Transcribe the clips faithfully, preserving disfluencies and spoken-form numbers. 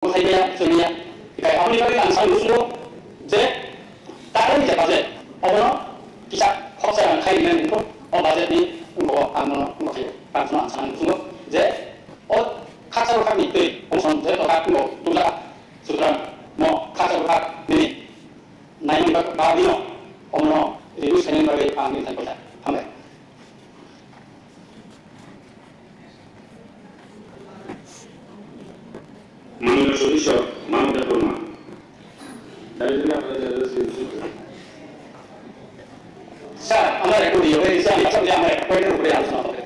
Bwthai maya, chwng maya. Hikai aboni bagwi ang sani muchungo je, takhai je budget, obono kisa khoroksa rang khai rinani wngkho, o budget ni wngkho ang mono wngkho khaio. Ang sani muchungo je, o khaksa rok hakni twi, o som je to kha wngkho dujak, sutrang mo khaksa rok hak nini naimani bag-, bagwino, omono reduce khainani bagwi ang nini thani kha. Hambai. মাননীয় সদস্য মাননীয় কর্মা। Sir, আমার একটু ইয়ে হয়ে গেছে, আমি আসলে আমার একটা পয়েন্টের উপরে আলোচনা হবে।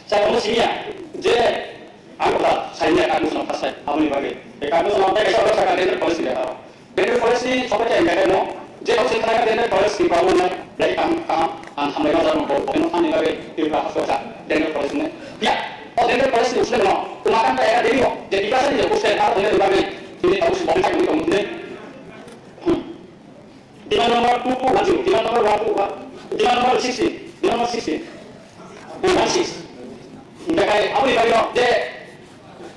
Sir, আমি সিনিয়র যে আমি কথা সাইনিয়া কাকুশন ফার্স্ট, আপনি ভাগে এই কাকুশন আমাদের এসে আমরা সরকার রেঞ্জের পলিসি দেখা Dental forest ni sobai khe ang khe no, je hok se thangkha dental forest ni problem no, lai kam kam ang hambai ma jano bo, bo no thani bagwi Tripura hasto sa dental forest ni. Ya, o dental forest ni usle no, tuma kan ta era deri mo, je Tiprasa ni je usle ha dental bagwi, ini tahu si bomba ni kamu ni. Hmm. Demand number two two one zero, demand number one two one, demand number sixteen, demand number sixteen, one six. Bekai, abu ni bagwi no, je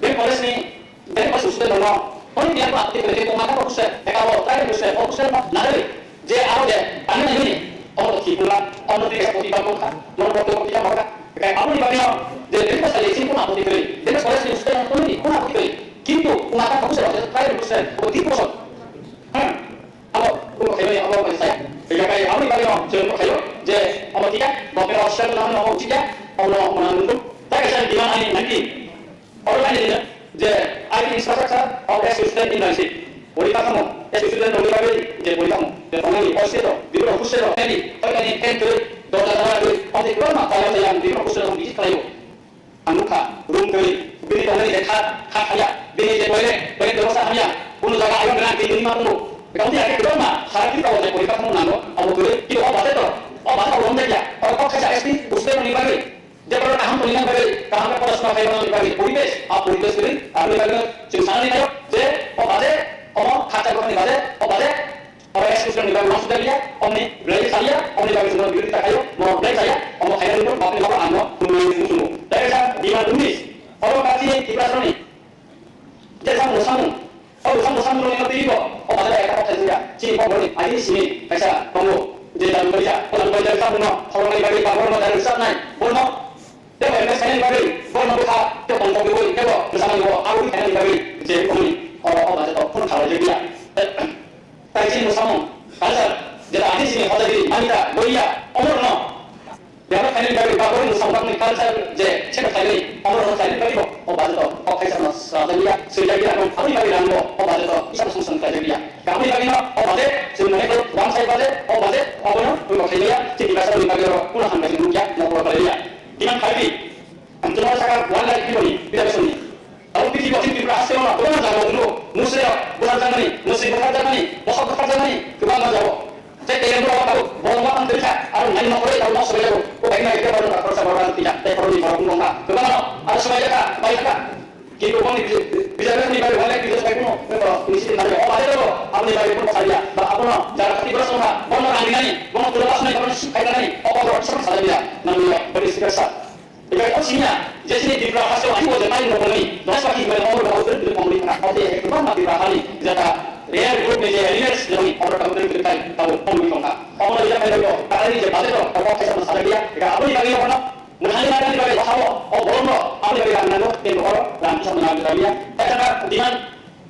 dental forest ni Bini bwswk student rokno hwnwi tiyar khe apotwi kwrwi, tei tongma khe bo hostel, eka bo private hostel, o hostel no nagari je aro je tangwi nai hwnwi omo to thik wngla, omo twi kaisa koti ba wngkha, mono bo twi koti ba wngkha. Eka aboni bagwi no je bini bwsa le chini kuno apotwi kwrwi, bini college ni student hwnwi kuno apotwi kwrwi, kintu tongma khe bo hostel, private hostel, bo twi bosor. Hmm. Abo, abo khaimani abo bai saya. Eka kai aboni bagwi no chwng bo khaio je omo thik ya, bo bini hostel no hwnwi omo thik ya, omo no omo nang nung. Tai kaisa demand ani nineteen. Oro khaini dino je I T infrastructure of S K student in Nalsik. Pori kathamo S K student rokni bagwi je pori kathamo. Je tongnani hostel rok, bibino hostel rok, tei tongmani fan twi, dorja jala twi, tongthai kwbangma kaya jaya ang bibino hostel rok visit khlaio. Ang nukha, room twi, bini tongnani je kha, kha khaya, bini je toilet, toilet bebosta hamya, kuno jaga ayang gwnang tei nini ma tongo. Tongthai ake kwbangma sara Tripura o je pori kathamo nango, abo kwrwi, kintu o budget rok, o budget rok romjakya, oro kok khaisa S T hostel rokni bagwi. Jeboro kaham tongna bagwi, kaham khe porosona khaina bagwi poribesh, a poribesh kwrwi, aboni bagwi chwng sanani naio je o baje, omo khakchang rokni baje, o baje, oro S K student ni bagwi uansuk jaliya, omni belai chaliya, omni bagwi chwngno birodita khaio, mo belai chaya, omo khaina rwngkho, bapni nogo ang no hwnwi muchungo. Tei kaisa demand wngdi, oro kachi Tiprasaroni je samung samung, o samung samung rokni twibo o bazar ekta kok thaisingya. Chini kokborokni agini simi kaisa tongo, je Jalukbaria, o Jalukbaria samungno khoroknai bagwi ba borokno direct rwchapnai, borokno tei M S khainani bagwi, borokno bwkha tei tongthok rwui teibo rwchapnai bo aboni khainani bagwi je tongnai, o, o bazar tok phano khalai jagya. Tai chini mwsamung, culture, jeta ani simi hojagiri, manita, goria, omorno, bebak khainani bagwi ba borokni mwsamung bagwi culture je cheno khlainani, omorno khlainani bagwi bo, o budget o, o khaisa no srajakya, swijakya, aboni bagwi rang bo, o budget o, kisa song song khlaijakya. Aboni bagwi no, o budget, chwng mane ko, one side budget, o budget, obono, twi bo khaimaya, chini basa ni bagwi oro, kuno hambai nukya, nokro khlaiya. Demand khlaiwi, ang chwngno saka one lakh people ni, reservation ni. Abo prithibi o chini Tripura haste o kwbangma jaga o tongo, Musli rok bwthar jakmani, Musli bwthar jakmani, bosok bwthar jakmani, kwbangma jaga o. Tei tei rok abo borok ma tang twi kha, aro nai ma khoroi abo ma sobai jago, o bai nai khe borok khoroksa borok twi kha, tei khoroknwi borok wng kha, kwbangma aro sobai jakha, bai kha. Kintu boni bijak ni bai wale bijak bai kuno, nisi ni bai o bai jago, abo ni bai kuno saria, ba abono jaga khati borok songkha, bono rang rinani, bono tula basnai, bono sik khai nani, o borok kisa saria, nang ni bai speaker sa. Ibai o siniya, je sini Tripura haste o ani bo je mai rok ni, dos pati ibai o rok o rok komri kha, o de ekdom ma Tripura hani, jata rare group ni je rare joni o rok komri kha, tabo komri kha. O rok ya mai rok, kari je budget rok, o kaisa ma saja dia, ega aboni kari rok no, muthani na kari rok, o sabo, o borom rok, aboni kari rok nango, tei rok ram kisa ma nango dia. Kaisa demand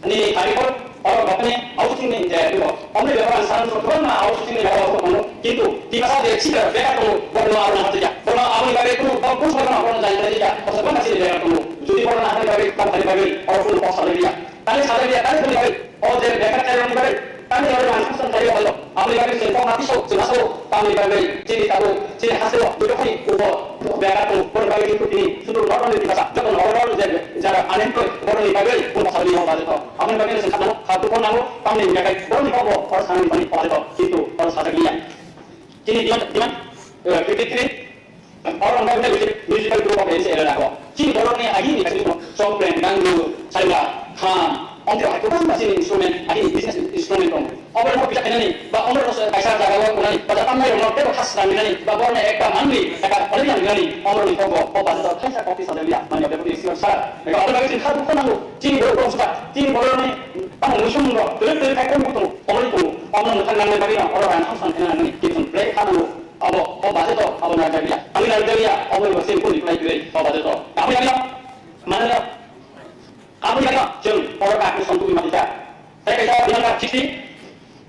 Ni hari ko, oro bapani, auto sini je, ko, omni bepar ang san so, ko na auto sini bepar ko, kono, kintu, di masa de, chika, beka ko, bono aro na hati ja, bono abo ni bagwi, ko, ko, ko, ko, na, bono jai, jai, ja, ko, ko, na, sini beka ko, jodi bono na, hari bagwi, kam, hari bagwi, oro, ko, ko, sa, ja, kali, sa, ja, kali, ko, ni bagwi, o, je, beka, kali, ni bagwi, kali, oro, na, san, kali, oro, abo ni bagwi, sen, ko, na, piso, sen, aso, kam, ni bagwi, chini, tabo, chini, haso, jodi, ko, ni, ko, Beka tong, boni bagwi kintu tini sudu normal ni basa, joto normal je jara unemployed, boroni bagwi bo basa ni hok baje to. Aboni bagwi se khano, khatu ko nango, tamni beka, boroni hok bo, or sani bani hok to, kintu or saja giya. Tini diman, diman, eh, fifty three, or ang bagwi musical group of N C L A ko. Tini boroni agi ni kasi ko, song playing, dangdu, saila, kham, Omtwi hai kwbangma chini instrument, agini business instrument tongo. Oborokno pisa khainani, ba omorokno kaisa jagao kunani, ba jatamnairokno teibo khasra minani, ba borokno ekta monthly, ekta holiday minani, omorokni kogo, o budget o thaisa kok tisa jaliya, manya deputy speaker sir. Ega oboni bagwi chini kha dukha nango, chini borok borok sukha, chini borokni tamo muisung rok, twrwk twrwk khai kok tongo, oboni tongo, omono mwthang nangnai bagwi no, oro rang kham san khaina nangnai, kintu break kha nango, abo, o budget o, abo narwk jaliya, abo narwk jaliya, oboni bo chini kuni khlai kwrwi, o budget o. Abo jaliya, manana, Aboni bagwi chwng oro kha khe songtugwi mani kha. Tei kaisa binang kha sixty,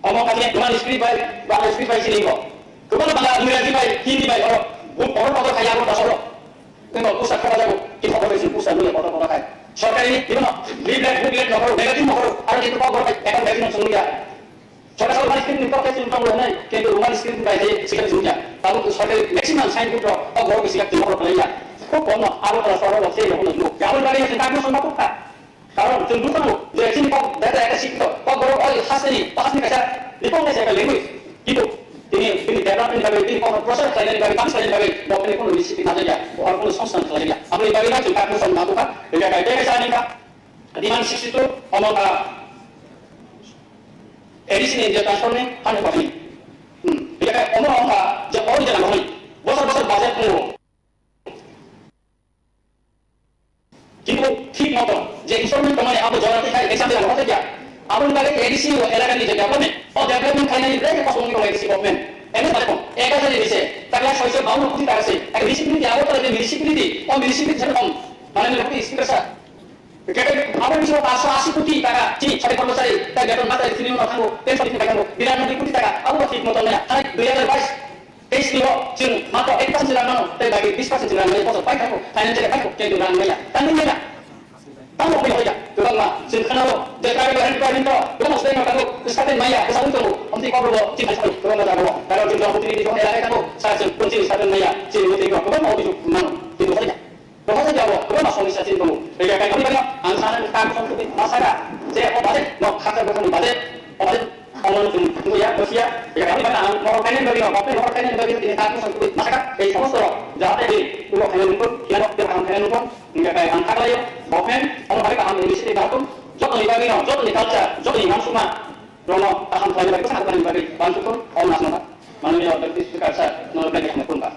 omo kha khe Roman script bai, Bangla script bai sini ko. Kwbangma Bangla, Ingranji bai, Hindi bai oro, oro kotor kha ya oro tasoro. Tei bo pusa kha jago, ki kotor bai sini pusa nui kotor kotor khai. Sorkari ni bibhinno leaflet, booklet nokoro, magazine nokoro, aro kintu kok bai ekon magazine songya. Chota chota mani script ni kok khe chini tonglo hinai, kintu Roman script ni bai je sikha chumya. Tabuk to sorkari maximum sign board rok, o borok bisi kha tonglo khlaiya. Khub kom no, abo to sorkar rok se rok no nuk. Aboni bagwi chwng kagno songma kok kha. Karon chwng nuk thango je chini kok data ekta sikto, kok borok o hasteni, hasteni kaisa nipong kaisa ekta language. Kintu tini, tini development ni bagwi, tini kok process khlainani bagwi, tang khlainani bagwi, bo tini kono recipe najakya, bo aro kono songsthan khlainani. Aboni bagwi no chwng kagno songma kok kha. Rega kai tei kaisa ani kha. Demand sixty two, omo kha A D C ni je transfer ni hundred percent. Hmm. Biyakhe omo wngkha je original hwnwi bosor bosor budget wngo. Kintu thik moto je installment tongmani abo jora tei khai exam de rohor ya. Aboni bagwi A D C o elakani je development, o development khainani belai khe kosong wngwi tongo A D C government. Ene bade ek hajar ni bise takla soiso baunno koti taka se. Ek municipality abo tara je municipality, o municipality jani om. Mane ni speaker sir. Kete abo bisingo paanso asi koti taka chini sorkari kormochari tai beton matai sini uno thango, pension sini thango, biranoboi koti taka abo bo thik moto maya. Hai dui hajar bais teis ni o chwng matro ek percent rang mano, tai bagi bis percent rang maya, bosor pai thango, financial pai thango, kintu rang maya. Tangwi maya. Tamo pai hoya, kwbangma chwng khanao, je kari ba hand kari to, kwbangma state no thango, statement maya, bwsa wi tongo, omtwi kokro bo chini hai kwbangma jaga o, karo chwng jong butini di jong elai thango, sa chwng pun chini statement maya, chini butini kwbangma obisuk mano, kintu hoya. Rohor jabo, kwbangma somosya chini tongo. Ega kai kami bana, ang sana ni kam song tubi masara, je o budget, no khata bwkhani budget, o budget, omo no chwng tungya, bwsia, ega kami bana ang nohor kainani bagwi no, government nohor kainani bagwi no tini kam song tubi masaka, ei somosto rok, jahate di, ulo khaina nungkon, khiyano, tei kaham khaina nungkon, hingga kai ang khaklaio, government, omo bai kaham initiative lahatung, jotoni bagwi no, jotoni culture, jotoni nangsukma, rokno kaham khlaina bagwi, bwsa khlaina bagwi, bansukthung, omo asno ba. Mananiya Deputy Speaker sir, nono belai kaham khulumkha.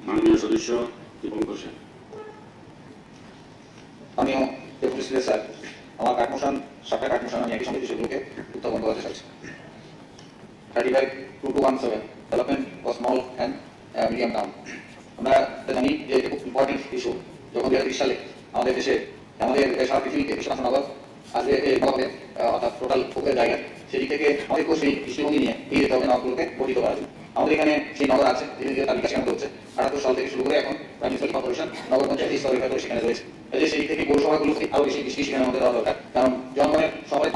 মাননীয় সদস্য দীপঙ্কর সেন। মাননীয় deputy speaker sir, আমার কাকমোশন, সাপ্তাহিক কাকমোশন আমি একই সঙ্গে বিষয়গুলোকে উত্থাপন করাতে চাচ্ছি। Thirty five two two one seven, development of small and medium town. আমরা এটা জানি যে এটা খুব ইম্পর্টেন্ট ইস্যু। যখন দুই হাজার তিরিশ সালে আমাদের দেশে, আমাদের সারা পৃথিবীতে বিশ্বনাথ নগর আসবে এই নগরে, আহ, অর্থাৎ টোটাল পুকুরের জায়গা। সেদিক থেকে আমাদের সেই দৃষ্টিভঙ্গি নিয়ে এই ডেভেলপমেন্ট নগরগুলোকে গঠিত করা হয়েছে। আমাদের এখানে সেই নগর আছে, ধীরে ধীরে তার বিকাশ কেমন হচ্ছে। আটাত্তর সাল থেকে শুরু করে এখন প্রায় মিউনিসিপ্যাল কর্পোরেশন, নগর পঞ্চায়েত স্তরে স্তরে সেখানে রয়েছে। কাজে সেই দিক থেকে পৌরসভাগুলোকে আরও বেশি দৃষ্টি সেখানে আমাদের দেওয়া দরকার। কারণ জনগণের, সমাজের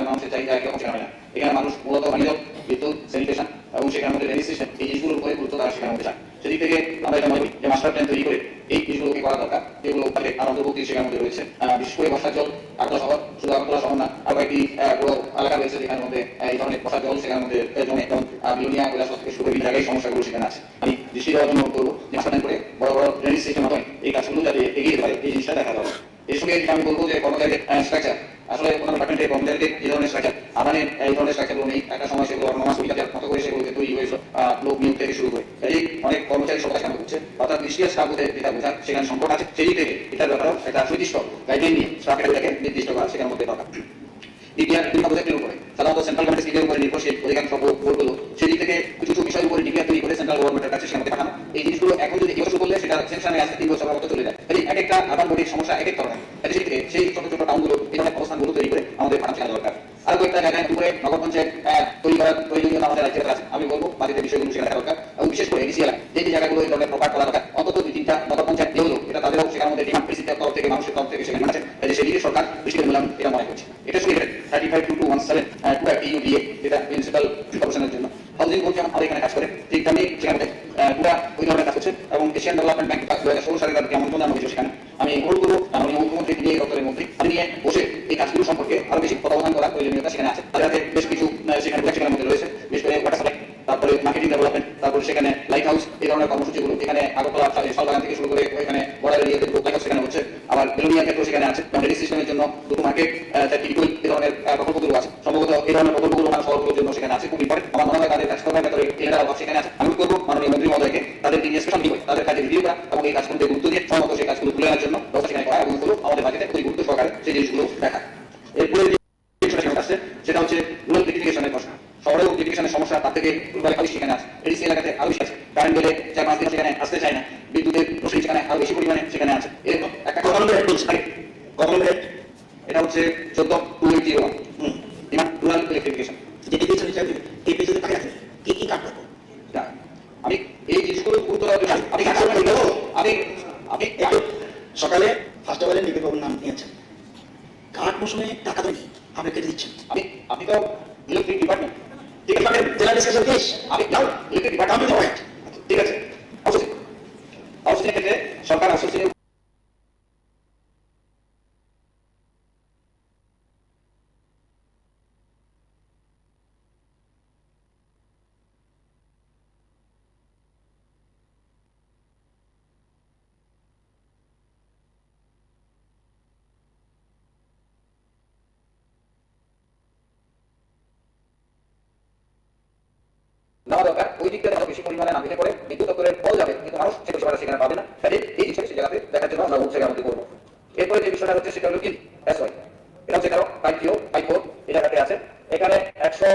মানুষের চাহিদা একরকম সেখানে হয় না। এখানে মানুষ মূলত পানীয় জল, বিদ্যুৎ, স্যানিটেশন এবং সেখানে আমাদের ড্রেনেজ সিস্টেম, এই জিনিসগুলোর উপরে গুরুত্ব তারা সেখানে মধ্যে চান। সেদিক থেকে আমরা এটা মনে করি যে মাস্টার প্ল্যান তৈরি করে এই জিনিসগুলোকে করা দরকার, যেগুলো বাজেটে আর অন্তর্ভুক্তি সেখানে মধ্যে রয়েছে। আহ, বিশেষ করে বর্ষার জল আগরতলা শহর, শুধু আগরতলা শহর না, আরও কয়েকটি, আহ, বড় এলাকা রয়েছে যেখানে মধ্যে, আহ, এই ধরনের বর্ষার জল সেখানে মধ্যে, আহ, জমে, যেমন, আহ, বিলোনিয়া, কৈলাসহর থেকে শুরু করে বিভিন্ন জায়গায় সমস্যাগুলো সেখানে আছে। আমি দৃষ্টি দেওয়ার জন্য অনুরোধ করবো যে মাস্টার প্ল্যান করে বড় বড় ড্রেনেজ সিস্টেম মাধ্যমে এই কাজগুলো যাতে এগিয়ে যেতে পারে, এই জিনিসটা দেখা দরকার। এর সঙ্গে যদি আমি বলবো যে কর্মচারীদের, আহ, স্ট্রাকচার, আসলে ওনার ডিপার্টমেন্টের কর্মচারীদের এই ধরনের, আহ, এই ধরনের স্ট্রাকচারগুলো নেই। একটা সময় সেগুলো অটোনোমাস হয়ে যাবে, মতো করে সেগুলোকে তৈরি হয়েছিল, আহ, লোক নিয়োগ থেকে শুরু করে। কাজেই অনেক কর্মচারী সব কাজ কেন করছে, অর্থাৎ বিসিএস কার্ড বলতে যেটা বোঝায়, সেখানে সংকট আছে। সেই দিক থেকে এটার ব্যাপারেও একটা সুনির্দিষ্ট গাইডলাইন নিয়ে স্ট্রাকচারটাকে নির্দিষ্ট করা সেখানে মধ্যে দরকার। ডিপিআর বিভিন্ন প্রজেক্টের উপরে, সাধারণত সেন্ট্রাল গভর্নমেন্ট স্কিমের উপরে নির্ভরশীল অধিকাংশ বোর্ড-, বোর্ডগুলো। সেই দিক থেকে কিছু কিছু বিষয়ের উপরে ডিপিআর তৈরি করে সেন্ট্রাল গভর্নমেন্টের কাছে সেখান থেকে পাঠানো। এই জিনিসগুলো এখন যদি এবছর শুরু করলে সেটা স্যাংশনে আসতে তিন বছর মতো চলে যায়। কাজেই এক একটা আরবান বডির সমস্যা এক এক ধরনের। কাজে সেক্ষেত্রে সেই ছোট ছোট টাউনগুলো এই ধরনের অবস্থানগুলো তৈরি করে আমাদের পাঠানো দরকার। আরও একটা গাইডলাইন উপরে নগর পঞ্চায়েত, আহ, তৈরি করার প্রয়োজনীয়তা আমাদের রাজ্যের আছে। আমি বলবো বাজেটের বিষয়গুলো সেখানে রাখা দরকার এবং বিশেষ করে এডিসিএল যেই জায়গাগুলো এই ধরনের প্রপার করা দরকার, অন্তত দুই তিনটা নগর পঞ্চায়েত নিয়ে হলেও এটা তাদেরও সেখানে মধ্যে ডিমান্ড এডিসিএল তরফ থেকে, মানুষের তরফ থেকে সেখানে আছে। কাজে সেদিকে সরকার দৃষ্টি দেবেন বলে আমি এটা মনে করছি। এটা শুধু thirty five two two one seven, ah, পুরা টিইউডিএ, যেটা মিউনিসিপ্যাল কর্পোরেশনের জন্য। হাউজিং বোর্ড যেমন আমাদের এখানে কাজ করে, ঠিক তেমনি সেখানে, আহ, পুরা ওই ধরনের কাজ করছে। এবং এশিয়ান ডেভেলপমেন্ট ব্যাংক দু হাজার ষোলো সালে তাদেরকে আমন্ত্রণ জানানো হয়েছিল সেখানে। আমি অনুরোধ করবো, মাননীয় মুখ্যমন্ত্রী তিনি এই দপ্তরের মধ্যে, আপনি নিয়ে বসে এই কাজগুলো সম্পর্কে আরো বেশি তত্ত্বাবধান করার প্রয়োজনীয়তা সেখানে আছে। তাদের হাতে বেশ কিছু, আহ, সেখানে প্রজেক্ট সেখানের মধ্যে রয়েছে, বিশেষ করে ওয়াটার সাপ্লাই, তারপরে মার্কেটিং ডেভেলপমেন্ট, তারপরে সেখানে লাইট হাউস, এই ধরনের কর্মসূচিগুলো এখানে আগরতলা, শালবাগান থেকে শুরু করে ওখানে বর্ডার এরিয়াতে লাইট হাউস সেখানে হচ্ছে। আবার বেলোনিয়া ক্ষেত্র সেখানে আছে, যেমন ড্রেনেজ সিস্টেমের জন্য দুটো মার্কেট, আহ, চারটি ডিপো, এই ধরনের, আহ, প্রকল্পগুলো আছে। সম্ভবত এই ধরনের প্রকল্পগুলো ওনার শহরগুলোর জন্য সেখানে আছে, খুব ইম্পর্টেন্ট। আমার মনে হয় তাদের কাজ করার ব্যাপারে এলাকার অভাব সেখানে আছে। আমি করবো মাননীয় মন্ত্রী মহোদয়কে তাদের যে স্পেশাল ডিপো, তাদের কাজে রিভিউ করা এবং এই কাজগুলোতে গুরুত্ব দিয়ে সম্ভবত সেই কাজগুলো তুলে আনার জন্য ব্যবস্থা সেখানে করা এবং করবো আমাদের বাজেটে ওই গুরুত্ব সহকারে সেই জিনিসগুলো দেখা। এরপরে যে বিষয়টা আসছে, সেটা হচ্ছে রুরাল ইলেকট্রিফিকেশনের প্রশ্ন। শহরেও ইলেকট্রিফিকেশনের সমস্যা তার থেকে দুর্বল আরো বেশি সেখানে আছে, এডিসি এলাকাতে আরো বেশি আছে। কারেন্ট গেলে চার পাঁচ দিন সেখানে আসতে চায় না, বিদ্যুতের লোডশেডিং সেখানে আরো বেশি পরিমাণে সেখানে আছে। এরকম একটা গভর্নমেন্ট রুলস আগে, গভর্নমেন্ট, এটা হচ্ছে চোদ্দ two eight zero one. Hmm. Demand rural electrification. যে ডিফিকেশন হিসাবে এই পেজে তাকে রাখেন, কি কি কাজ করবো? এটা আমি এই জিনিসগুলো গুরুত্ব দেওয়ার জন্য আমি কাজ করতে গেলেও আমি, আমি একটু সকালে ফার্স্ট অফ অল নিপে বাবুর নাম নিয়েছেন। কাঠ মৌসুমে টাকা তো নেই, আপনি কেটে দিচ্ছেন। আমি, আমি তো ইলেকট্রিক ডিপার্টমেন্ট। ঠিক আছে, আপনি জেলা ডিসকাশন প্লিজ। আমি নাও ইলেকট্রিক ডিপার্টমেন্ট। ঠিক আছে, অবশ্যই। অবশ্যই ক্ষেত্রে সরকার অবশ্যই দেওয়া দরকার, ওই দিকটা যেন বেশি পরিমাণে না দিলে পরে বিদ্যুৎ দপ্তরের কল যাবে, কিন্তু মানুষ সে পরিষেবাটা সেখানে পাবে না। কাজে এই জিনিসটা সেই জায়গাতে দেখার জন্য আমরা উৎসাহ আবেদন করবো। এরপরে যে বিষয়টা হচ্ছে সেটা হলো কি, এসওয়াই, এটা হচ্ছে কারো ফাইভ জিরো ফাইভ ফোর এলাকাতে আছে, এখানে একশো